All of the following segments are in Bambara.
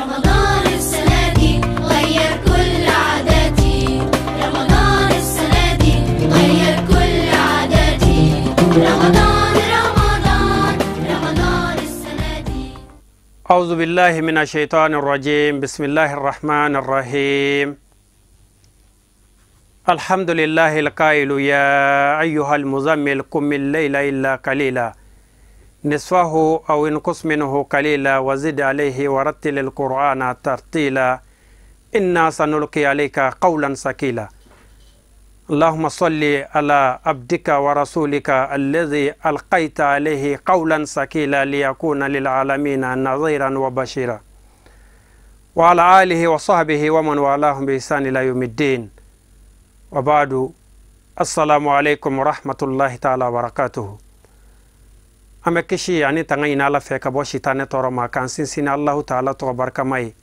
رمضان السنة دي غير كل عاداتي، رمضان السنة دي غير كل عاداتي، رمضان رمضان رمضان السنة دي. أعوذ بالله من الشيطان الرجيم. بسم الله الرحمن الرحيم. الحمد لله القائل يا أيها المزمل قم الليل إلا قليلا نصفه أو انقص منه قليلا وزد عليه ورتل القرآن ترتيلا إنا سنلقي عليك قولا ثقيلا. اللهم صل على عبدك ورسولك الذي ألقيت عليه قولا ثقيلا ليكون للعالمين نظيرا وبشيرا، وعلى آله وصحبه ومن والاهم بإحسان إلى يوم الدين. وبعد، السلام عليكم ورحمة الله تعالى وبركاته. An bɛ kisi ani tanga ɲini Ala fɛ ka bɔ sitanɛ tɔɔrɔ ma, k'an sinsin Alahu taala tɔgɔ barikama ye.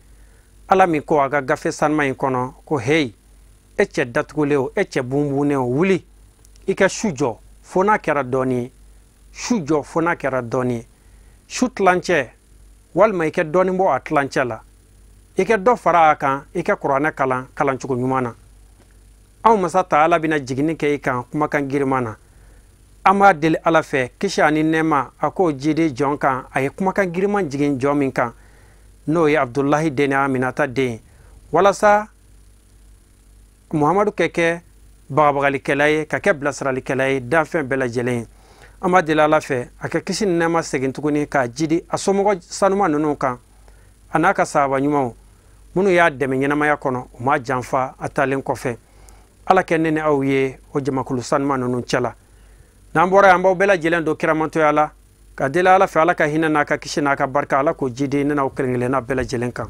Ala min ko a ka gafe sanuma in kɔnɔ ko heyi, e cɛ datugulen o, e cɛ bunbunnen o, wuli i ka su jɔ fo n'a kɛra dɔɔni ye, su jɔ fo n'a kɛra dɔɔni ye, su tilancɛ walima i ka dɔɔni bɔ a tilancɛ la, i ka dɔ fara a kan, i ka kuranɛ kalan kalancogo ɲuman na. Anw masa taala bɛna jiginni kɛ i kan kumakan girinman na. An b'a deli Ala fɛ kisi ani nɛɛma a k'o jidi jɔn kan, a ye kumakan girinman jigin jɔn min kan, n'o ye Abudulahi den ni Aminata den ye, walasa Muhamadu ka kɛ bagabagalikɛla ye, ka kɛ bilasiralikɛla ye danfɛn bɛɛ lajɛlen ye. An b'a deli Ala fɛ a ka kisi ni nɛɛma segin tuguni k'a jidi a somɔgɔ sanuman ninnu kan, a n'a ka sahaba ɲumanw minnu y'a dɛmɛ ɲɛnamaya kɔnɔ, u m'a janfa a taalen kɔfɛ. Ala kɛ ne ni aw ye o jamakulu sanuman ninnu cɛla. N'an bɔra yan, an b'aw bɛɛ lajɛlen don kiramantoya la, ka deli Ala fɛ Ala ka hinɛ n'a ka kisi n'a ka barika, Ala k'o jidi ne n'aw kelen kelenna bɛɛ lajɛlen kan.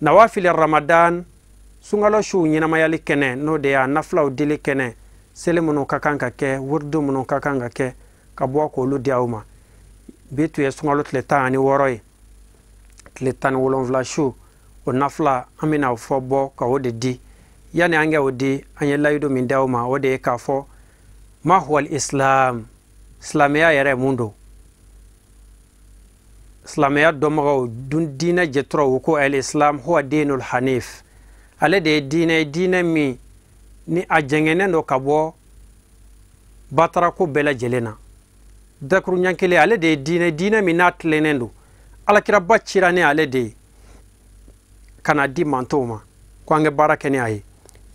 Nawafili Ramadan, sunkalo suw ɲɛnamayali kɛnɛ, n'o de y'a nafilaw dili kɛnɛ, seli minnu ka kan ka kɛ, wuridu minnu ka kan ka kɛ, ka bɔ k'olu di aw ma. Bi tun ye sunkalo tile 16 ye, tile 17 su, o nafila an bɛna o fɔ bɔ ka o de di. Yanni an ka o di, an ye layidu min di aw ma, o de ye k'a fɔ ma huwa al-islam, silamɛya yɛrɛ mun don. Silamɛya dɔnbagaw dun diinɛ jɛturaw ko al-islam huwa dinul hanif, ale de ye diinɛ ye, diinɛ min ni a jɛngɛnnen don ka bɔ batarako bɛɛ lajɛlen na. Dakuruɲɛ kelen, ale de ye diinɛ, diinɛ min n'a tilennen don. Alakiraba cira ni ale de ye ka na di mantɔw ma ko an ka baara kɛ ni a ye.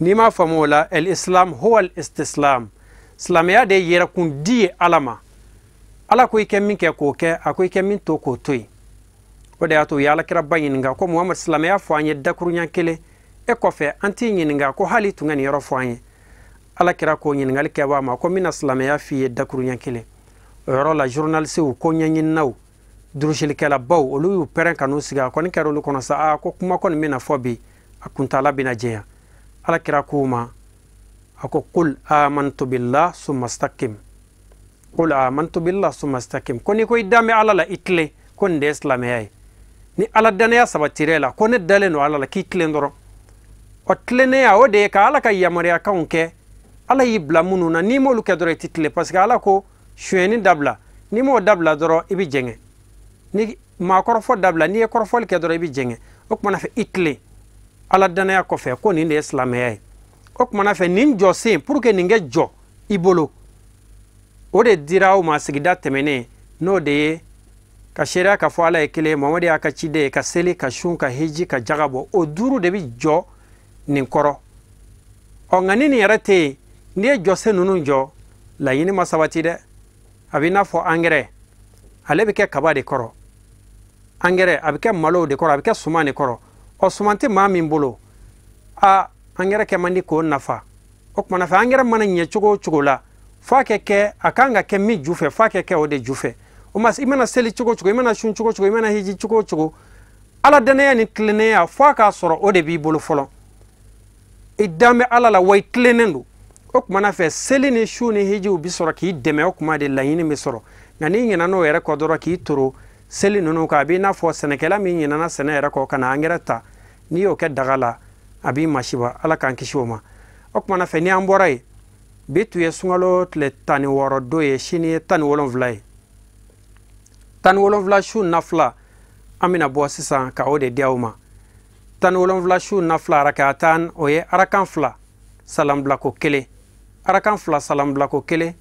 N'i m'a faamu o la, al-islam huwa al-istislam, silamɛya de ye yɛrɛkun di ye Ala ma. Ala ko i kɛ min kɛ k'o kɛ, a ko i kɛ min to k'o to yen. O de y'a to u ye alakiraba ɲininka ko Muhamadu, silamɛya fɔ an ye dakuruɲɛ kelen, e kɔfɛ an t'i ɲininka ko hali tun ka nin yɔrɔ fɔ an ye. Alakira k'o ɲininkali kɛbaa ma ko n bɛna silamɛya f'i ye dakuruɲɛ kelen. O yɔrɔ la journalisiw, ko ɲɛɲininaw, durusilikɛlabaw, olu y'u pɛrɛn ka n'u sigi. A kɔni kɛra olu kɔnɔ sa, aa ko kuma kɔni bɛna fɔ bi, a kuntaala bɛna jɛya. Alakira k'u ma, a ko qul amantu billah summa staqim, qul amantu billah summa staqim, ko n'i ko i dan bɛ Ala la i tilen, ko nin de ye silamɛya ye. Ni Ala danaya sabatira e la, ko ne dalen don Ala la, k'i tilen dɔrɔn. O tilennenya o de ye ka Ala ka yamaruyakanw kɛ, Ala y'i bila minnu na, n'i m'olu kɛ dɔrɔn i tɛ tilen, parce que Ala ko sonyɛni dabila, n'i m'o dabila dɔrɔn i bɛ jɛngɛ, ni maakɔrɔfɔ dabila, n'i ye kɔrɔfɔli kɛ dɔrɔn i bɛ jɛngɛ. O kumana fɛ i tilen Ala danaya kɔfɛ, ko nin de ye silamɛya ye. O kumana fɛ nin jɔsen, pour que nin kɛ jɔ i bolo, o de dira aw ma sigida tɛmɛnen, n'o de ye ka seereya k'a fɔ Ala ye kelen ye, Mamadu y'a ka ciden ye, ka seli, ka sun, ka hiji, ka jaga bɔ, o duuru de bɛ jɔ nin kɔrɔ. Ɔ nka ni nin yɛrɛ tɛ yen, n'i ye jɔsen ninnu jɔ, laɲini ma sabati dɛ. A b'i n'a fɔ angɛrɛ, ale bɛ kɛ kaba de kɔrɔ, angɛrɛ a bɛ kɛ malow de kɔrɔ, a bɛ kɛ suman de kɔrɔ. Ɔ suman tɛ maa min bolo, a angɛrɛ kɛ man di k'o nafa. O kumana fɛ angɛrɛ mana ɲɛ cogo o cogo la, f'a kɛ kɛ a kan ka kɛ min ju fɛ, f'a kɛ kɛ o de ju fɛ. O ma, i mana seli cogo o cogo, i mana sun cogo o cogo, i mana hiji cogo o cogo, Ala danaya ni tilennenya f'a k'a sɔrɔ o de b'i bolo fɔlɔ. I dan bɛ Ala la wa i tilennen don. O kumana fɛ seli ni su ni hijiw bi sɔrɔ k'i dɛmɛ, o kuma de laɲini bɛ sɔrɔ. Nka n'i ɲinɛna n'o yɛrɛ kɔ dɔrɔn k'i toro seli ninnu kan, a b'i n'a fɔ sɛnɛkɛla min ɲinɛna sɛnɛ yɛrɛ kɔ ka na angɛrɛ ta, n'i y'o kɛ daga la, a b'i masiba. Ala k'an kisi o ma. O kumana fɛ ni an bɔra yen, bi tun ye sunkalo tile 16 don ye, sini ye 17 ye. 17 su nafila An bɛna bɔ sisan ka o de di aw ma. 17 su nafila rakatan, o ye arakan 2 salambilako 1, arakan 2 salambilako 1,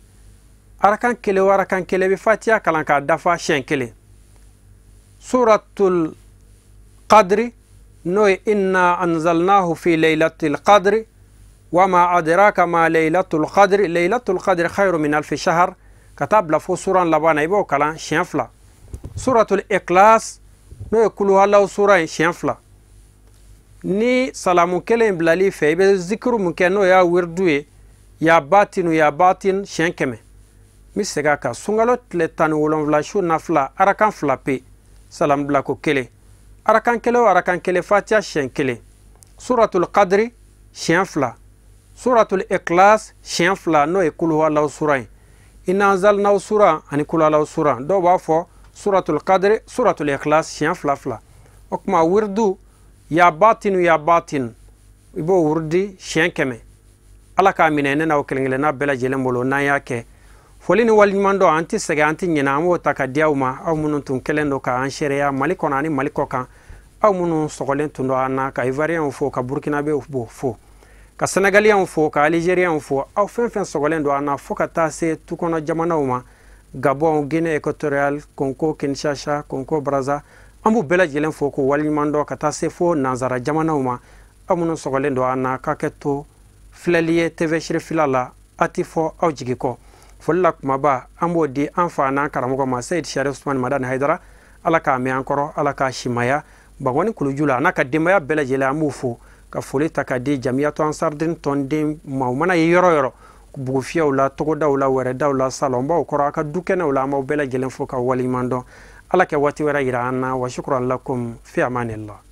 arakan 1 o arakan 1 bɛ fatiya kalan k'a dafa siɲɛ 1. Suratul Qadri n'o ye inna anzalnahu fi laylatil qadri wama adraka ma laylatul qadri laylatul qadri khayru min alfi shahr, ka taa bila fo suran laban na, i b'o kalan siɲɛ 2. Suratul Ikhlas n'o ye kuluhalaw sura ye siɲɛ 2. Ni salamu kelen bilali fɛ, i bɛ zikiru mun kɛ n'o y'a wirdu ye, ya batinu ya batin siɲɛ 100. N bɛ segin a kan, sunkalo tile 17 su nafila arakan 2 pe, salamu bilako 1, arakan 1 o arakan 1 fatiya siɲɛ 1, suratul qadri siɲɛ 2, suratul ikhlas siɲɛ 2 n'o ye kuluhalaw sura ye, inna anzalnahu sura ani kuluhalaw sura, dɔw b'a fɔ suratul qadri suratul ikhlas siɲɛ 2 2. O tuma wirdu ya batinu ya batin, i b'o wurudi siɲɛ 100. Ala k'a minɛ ne n'aw kelen kelenna bɛɛ lajɛlen bolo n'an y'a kɛ. Foli ni waleɲuman dɔn, an tɛ sɛgɛn, an tɛ ɲinɛ, an b'o ta ka di aw ma, aw minnu tun kɛlen don k'an seereya Mali kɔnɔ ani Mali kɔ kan, aw minnu sɔgɔlen tun don an na, ka Ivoirienw fo, ka Burkinabéw fo, ka Sénégalienw fo, ka Algérienw fo, aw fɛn fɛn sɔgɔlen don an na fo ka taa se tukɔnɔ jamanaw ma, Gabon, Guinée équatoriale, Congo Kinshasa, Congo Brazza, an b'u bɛɛ lajɛlen fo k'u waleɲuman dɔn, ka taa se fo nansara jamanaw ma, aw minnu sɔgɔlen don an na, k'a kɛ to filɛli ye TV Cherifila la, a ti fɔ aw jigi kɔ. Foli la kumaba an b'o di an fa n'an karamɔgɔ ma, Seyid Sharif Usman Madani Hayidara, Ala k'a mɛn an kɔrɔ, Ala k'a simaya Bangɔni kuluju la, a n'a ka denbaya bɛɛ lajɛlen an b'u fo, ka foli ta ka di Jamiyatu Ansardin tɔnden ma, u mana ye yɔrɔ yɔrɔ, bugufiyɛw la, togodaw la, wɛrɛdaw la, salɔnbaw kɔrɔ, a ka dukɛnɛw la, an b'aw bɛɛ lajɛlen fo ka waleɲuman dɔn. Ala kɛ waati wɛrɛ yira an na. Wa shukran lakum fi amanillah.